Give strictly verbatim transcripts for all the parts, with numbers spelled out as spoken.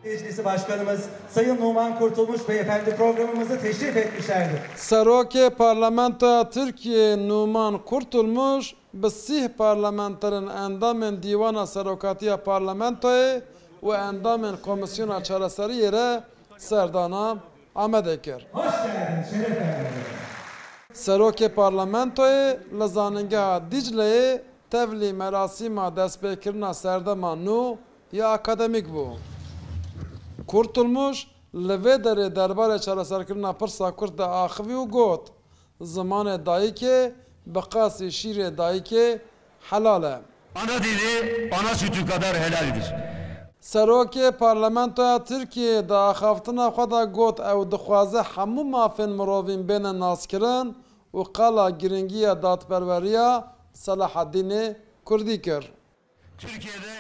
Meclisi Başkanımız Sayın Numan Kurtulmuş Beyefendi programımızı teşrif etmişlerdir. Serokê Parlamentoya Tirkiyê Numan Kurtulmuş bi sîh parlamenterên endamên Dîwana Serokatiya Parlamentoyê û endamên Komîsyona Çareseriyê re serdana Amedê kir. Hoş geldiniz, şeref verdiniz. Serokê Parlamentoyê li Zanîngeha Dîcleyê tevlî merasîma destpêkirina serdema nû ya akademîk bû. Kurtulmuş li vê derê derbarê çareserkirina pirsa Kurd de axivî û got, Zimanê dayikê bi qasî şîrê dayikê helal e. Ana dili ana sütü kadar helalidir. Serokê Parlamentoya Tirkiyeyê di axaftina xwe de got ew dixwaze hemû mafên mirovîn bêne naskirin û qala girîngiya dadperweriya Selahaddînê Kurdî kir. Türkiye'de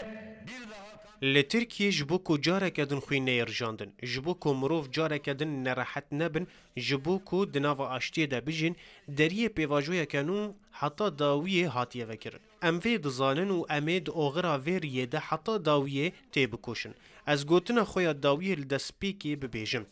bir daha Li Tirkiyê ji bo ku careke din xwîn neyê rijandin, ji bo ku mirov careke din nerehet nebin, ji bo ku di nava aştiyê de bijîn, deriyê pêvajoyeke nû heta dawiyê hatiye vekirin. Em vê dizanin û em ê di oxira vê riyê de heta dawiyê têbikoşin. Ez gotina xwe ya dawiyê li destpêkê bibêjim.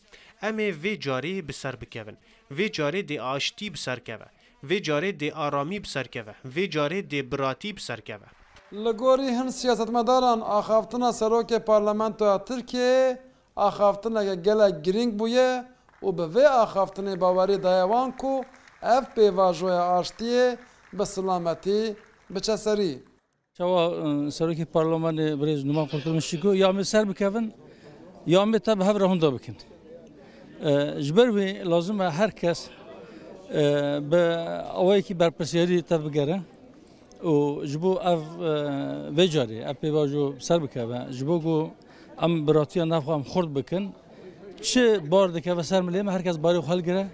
Em ê vê carê bi ser bikevin. Vê carê dê aştî bi ser keve. Vê carê dê aramî bi ser keve. Vê carê dê biratî bi ser keve. Li gorî hin siyasetmedaran axaftina Serokê Parlamentoya Tirkiyeyê axaftineke gelek girîng bûye û bi vê axaftinê bawerî daye wan ku ev pêvajoya aştiyê bi silametî biçe serî. Çawa e, Serokê Parlemanê birêz Numan Kurtulmuş jî got, ya em ê ser bikevin, ya em ê te bi hev re hunda bikin. E, ji ber wî lazim e her kes e, bi awayekî berpirsiyarî tevbigere û ji bo ev e, vê carê ev pêvajo ser bikeve, ji bo ku em biratiya nav xwe em xurt bikin, çi bar dikeve ser milê me, her kes barê xwe hilgire.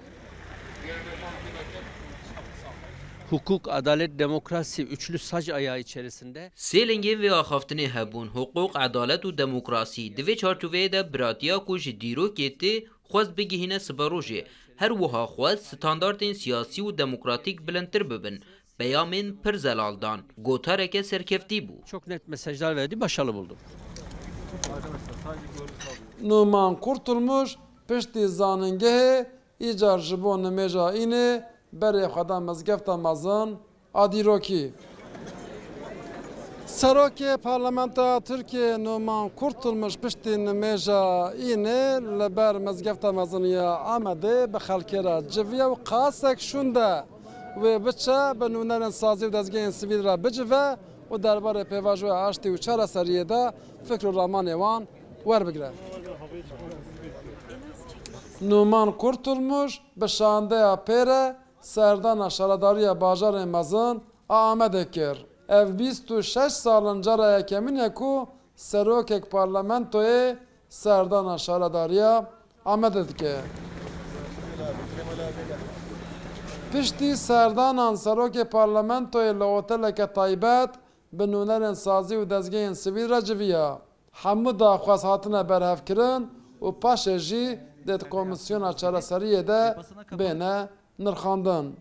Hukuk, adalet, demokrasi üçlü sac ayağı içerisinde. Sê lingên vê axaftinê hebûn, hiqûq, edalet û demokrasî. Di vê çarçoveyê de biratiya ku ji dîrokê tê, xwest bigihîne siberojê. Her wiha xwest standartên siyasî û demokratîk bilindtir bibin. Peyamên pir zelal dan. Gotareke serkeftî bû. Çok net mesajlar verdi, başarılı buldum. Numan Kurtulmuş piştî zanîngehê îcar ji bo nimêja înê berê xwe da mizgefta mezin a dîrokî. Serokê Parlamentoya Tirkiyê Numan Kurtulmuş piştî nimêja înê li ber mizgefta mezin ya Amedê bi xelkê re civiye û qasek şûnde wê biçe bi nûnerên sazî û dezgehên sivîl re bicive û derbarê pêvajoya aştî û çareseriyê de fikr û ramanê wan werbigire. Numan Kurtulmuş bi şandeya pê re serdana şaredariya bajarê mezin a Amedê kir. Ev bîst û şeş sal in cara yekemîn e ku serokek parlamentoyê serdana şaredariya Amedê dike. Piştî serdanan serokê parlamentoyê li oteleke taybet bi nûnerên sazî û dezgehên sivîl re civiya. Hemû daxwaz hatine berhevkirin û paşê jî dê di Komîsyona Çareseriyê de bêne nirxandin.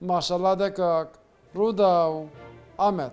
Maşallah Dekak, Rûdaw, Amed.